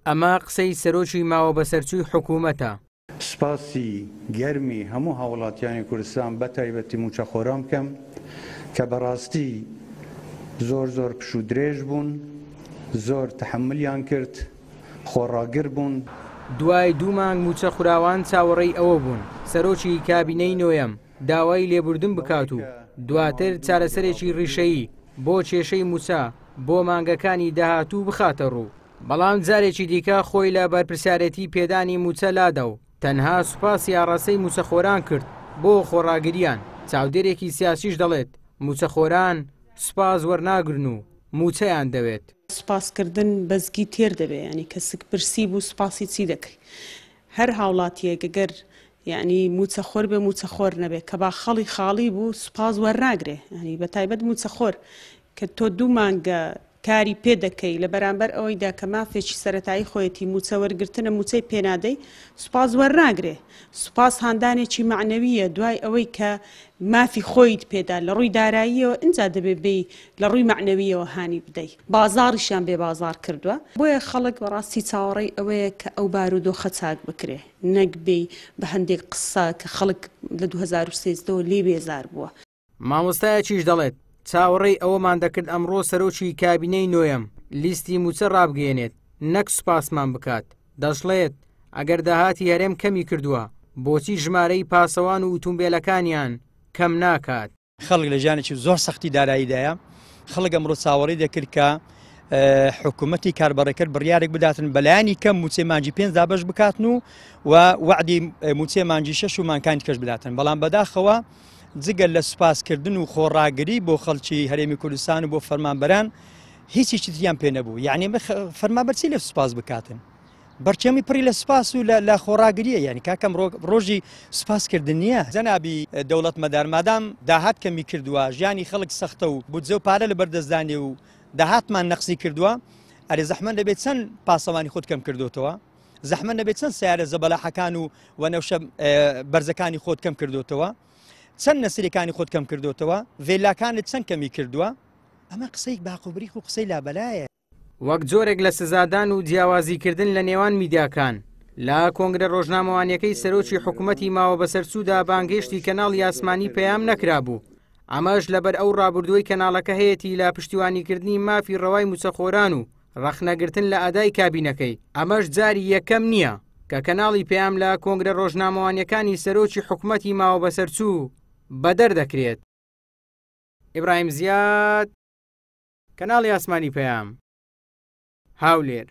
ئەمە قسەی سەرۆکی ماوەبەسەرچووی حکوومەتە. سوپاسی گەرمی هەموو هاوڵاتیانی کوردستان بە تایبەتی مووچەخۆران بکەم کە بەڕاستی زۆر زۆر پشوو درێژ بوون، زۆر تەحەمولیان کرد، خۆڕاگر بوون. دوای دوو مانگ مووچە خوراوان چاوەڕێی ئەوە بوون سەرۆکی کابینەی نۆیەم داوای لێبوردن بکات و دواتر چارەسەرێکی ڕیشەیی بۆ کێشەی مووچە بۆ مانگەکانی داهاتوو بخاتە ڕوو، بەڵام جارێکی دیکە خۆی لە بەرپرسیارێتی پێدانی مووچە لادا و تەنها سوپاسی ئاڕاستەی مووچەخۆران کرد بۆ خۆڕاگرییان، چاودێرێکی سیاسیش دەڵێت، مووچەخۆران سوپاس وەرناگرن و مووچەیان دەوێت. سوپاسکردن بە زگی تێر دەبێ یانی کە سک برسی بوو سوپاسی چی دەکەی هەر هاوڵاتیەک گەر یانی مووچە خۆر بێ مووچە خۆر نەبێ کە باخەڵی خاڵی بوو سوپاس وەرناگرێ یانی بە تایبەت مووچە خۆر کە تۆ دوو مانگە کاری پێ دەکەی لە بەرامبەر ئەوەیدا کە مافێکی سەرەتایی خۆیەتی مووچە وەرگرتنە مووچەی پێ نادەی سوپاس وەرناگرێ سوپاس هاندانێکی مەعنەوییە دوای ئەوەی کە مافی خۆیت پێدا لە ڕووی داراییەوە ئینجا دەبێ بێی لە ڕووی مەعنەوییەوە هانی بدەی. بازاڕیشیان بێ بازاڕ کردووە. بۆیە خەڵک بەڕاستی چاوەڕێی ئەوەیە کە ئەو بارودۆخە چاک بکرێ نەک بێی بە هەندێک قسە کە خەڵک لە 2013 وە لێی بێزار بووە. مامۆستایەکیش دەڵێت، چاوەڕێی ئەوەمان دەکرد ئەمڕۆ سەرۆکی کابینەی نۆیەم لیستی مووچە ڕابگەیەنێت نەک سوپاسمان بکات، دەشڵێت، ئەگەر داهاتی هەرێم کەمی کردووە، بۆچی ژمارەی پاسەوان و ئوتومبێلەکانیان کەم ناکات؟ خەڵک لە ژیانێکی زۆر سەختی داراییدایە، خەڵک ئەمڕۆ چاوەڕێی دەکرد کە حکوومەتی کاربەڕێکەر بڕیارێک بداتن بەلایانی کەم موچەی مانگی پێنج دابەش بکاتن و و وەعدی موچەی مانگی شەش و مانکانی کەش بداتن، بەڵام بەداخەوە جگە لە سوپاسکردن و خۆڕاگری بۆ خەڵکی هەرێمی کوردستان و بۆ فەرمانبەران هیچی تریان پێ نەبوو یعنی فەرمانبەر چی لە سوپاس بکاتن بەرچەمی پڕی لە سوپاس و لە خۆڕاگریە یعنی کاکەم ڕۆژی سوپاسکردن نییە جەنابی دەوڵەت مەدار مادام داهات کەمی کردووە ژیانی خەڵک سەختە و بودجە و پارە لە بەردەستدانێ و داهاتمان نەقسی کردووە ئەرێ زەحمەت دەبێت چەند پاسەوانی خۆت کەم کردوتەوە زەحمەت نەبێت چەند سیارە زەبەلاحەکان و وەنەوشە بەرزەکانی خۆت کەم کردوتەوە چەند نەسرەکانی خۆت کەم کردوتەوە ڤێلاکانت چەند کەمی کردووە ئەمە قسەی باقوبریخ و قسەی لابەلایە. وەک جۆرێک لە سزادان و جیاوازیکردن لە نێوان میدیاکان، لە کۆنگرە ڕۆژنامەوانیەکەی سەرۆکی حکومەتی ماوەبەسەرچوودا بانگهێشتی کەناڵی ئاسمانی پەیام نەکرابوو، ئەمەش لەبەر ئەو ڕابردووەی کەناڵەکە هەیەتی لە پشتیوانیکردنی مافی ڕەوای مووچەخۆران و ڕەخنەگرتن لە ئەدای کابینەکەی، ئەمەش جاری یەکەم نییە کە کەناڵی پەیام لە کۆنگرە ڕۆژنامەوانیەکانی سەرۆکی حکومەتی ماوەبەسەرچوو بەدەر دەکرێت. ئیبراهیم زیاد، کەناڵی ئاسمانی پەیام، هەولێر.